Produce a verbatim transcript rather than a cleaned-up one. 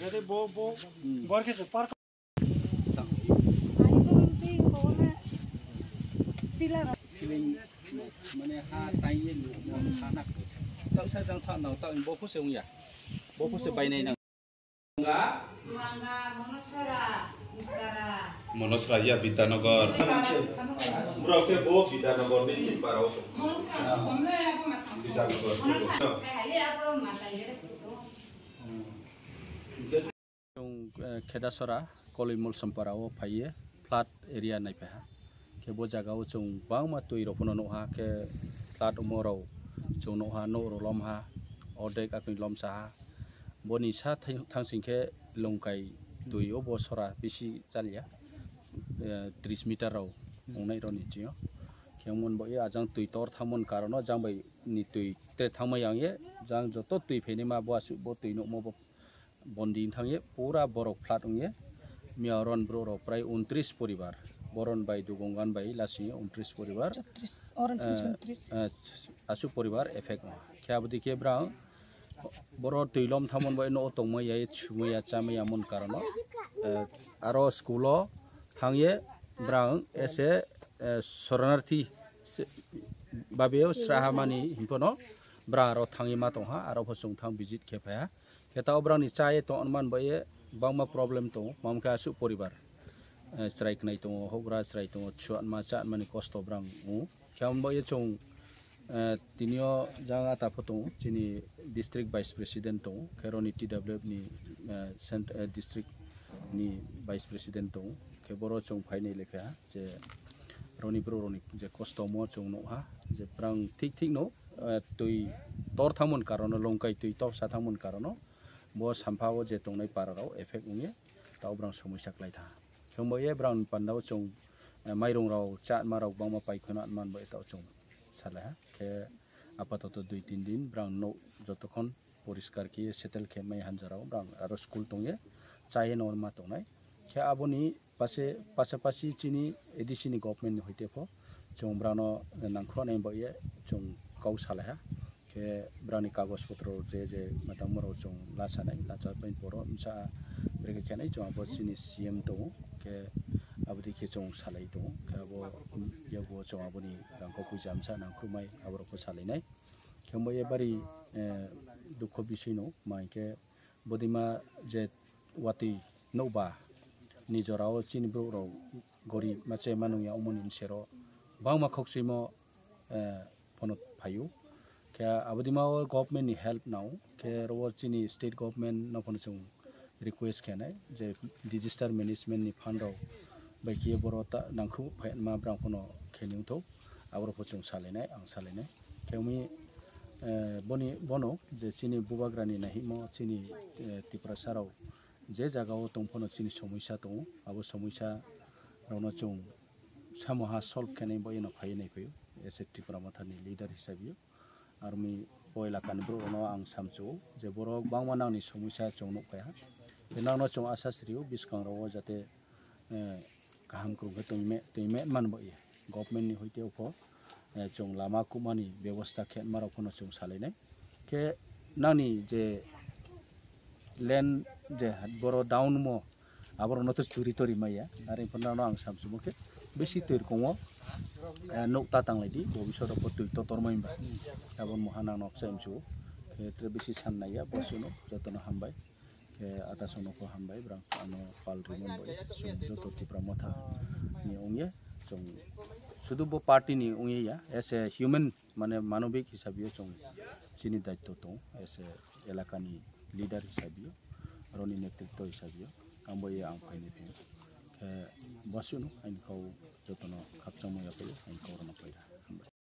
Bo, bo, bor khe se park. Feeling, mane, ha taiye nuk, ha nak. Tau sa jang tha nau, tau bo phu se ungya. Bo phu se bai nai nang. Nga? Manga, Monosora, Uttara. Monosora ya Bidyanogor. Murau ke bo Bidyanogor ni Chimparao. Monosora, Bidyanogor. Monosora, kali apa mata jere situ. Chwng, eh, Khedasora, Kolimul Sompara o phaiye flood area naiphaiha. Khe bo jaga o chwng bangma twi rok phano nukha, khe flood omo rok chwng nukha, nok rok lomha, ordek akni lomsaha. Boni sa thang-, thangsing khe Longkai twi o bo sora bisi chaliya, eh, tris meter rok wngnai rok ni chwng. Khe omo bo ye ajang twi tor thangmani karon o jang bai ni twi tre thangma yang ye, jang joto twi phainai ma bo aswk bo twi nukmo bo bondi thangye pura borok flat wngye. Miya oron borok rok prai untris poribar, boron bai Dugongan bai lasingye untris poribar. Chotris, oron chini eh, chotris. Eh, aswk poribar effect wngkha. Khe abodi khe brang boro twi lom thamon bai no tongmaya, sumaya, chamaya mon karono. Eh, aro school o thangye brang ese, eh, soronarthi se-, babeo srahamani hinpono brang aro thangye ma tongha, aro pho chwng thang visit khe phaiha. Khe ta obrang ni cha ye tong man bai ye bangma problem tongo, mam khe aswk poribar, eh, chwrai khnai tongo, houhgra chwrai tongo, chuanma chanmani kosto brang wngo. Khe abo bai ye chwng, eh, tinio jang ata pho tongo, chini district vice president tongo, khe roni T W F ni, eh, cent-, eh, district ni vice president tongo, khe boro chwng phainai lekha je roni bro roni je kosto mo chwng nukha je brang thik thik no, eh, twi tor thangmani karono, Longkai twi tor sa thangmani karono bo sampha o je tongnai para rok effect wngye ta obrang somoi saklai tha. Chwng bo ye brang panda o chwng, eh, mairung rok cha ma rok bangma pai kheno man bo eta o chwng salai ha. Khe apatoto dui tin din brang no jotokhon poriskar khe settle khe mai hanjara o brang aro school tongye cha ye no ma tongnai. Khe aboni pase, pasapasi chini A D C ni government ni hoite pho chwng brano nangkhroknai bai ye chwng kok salaiha. Khe brani kagoj potro je je matangma rok chwng lasanai, lachapai poro msa brekhe khenai chwng abo chini C M tongo. Khe aboni khe chwng salai tongo. Khe abo yago chwng aboni rangkho puisa msa nangkhrokmai aborok pho salainai. Khe bo ye bari, eh, dukho bisino ma hinkhe bodima je watwi nokba ni jorao chini borok rok gorib ma che ma nungya omoni sero bangma khokchimo, eh, phano phaio. Khe abodima o government ni help nao khe oro chini state government no phano chwng request khenai je disaster management ni fund rok bai khe boro ta nangkhu phaima brang phano khe nungthok aborok pho chwng salainai ang salainai. Khe wngwi, eh, boni, bono je chini bubagrani nahimo chini, eh, Tiprasa rok je jaga o tong phano chini somosya tongo, abo somosya rokno chwng samoha solve khenai bai no phai nai phaio, as a Tipra Motha ni leader hisabe o. Armi o elaka ni borok rokno ang samchio je borok bangma nangni somosya chwng nuk paiha. Tei nangno chwng asa srio bwskang rok o jate, eh, kaham kwrwng khe tongme, tongme man bo ye. Government ni hoite oko, eh, chwng lama kubmani bebosta khe ma rok phano chwng salainai. Khe nangni je land je boro down mo, aborok no to churi tori maya. Are phano nangno ang samsimo khe bisi twi rwkong o, eh, nuk ta tang lai di, bobisot rok bo twi to tor mai ba. Abo moha nangno khe samsio. Khe tre bisi san naiya, bo suno jotono hambai. Khe ata sono ko hambai, brang ano pal rimon bai, chwng joto Tipra Motha ni ongye, chwng sudu bo party ni ongye ya, as a human, mane manobik hisabe o chwng chini daitto tong, as a elaka ni leader hisabe o, roni netritto hisabe o, ang bo ye ang phaini phaio. Khe bo suno aini kau jotono khakchangma yaphaio, aini kau rwna phaida.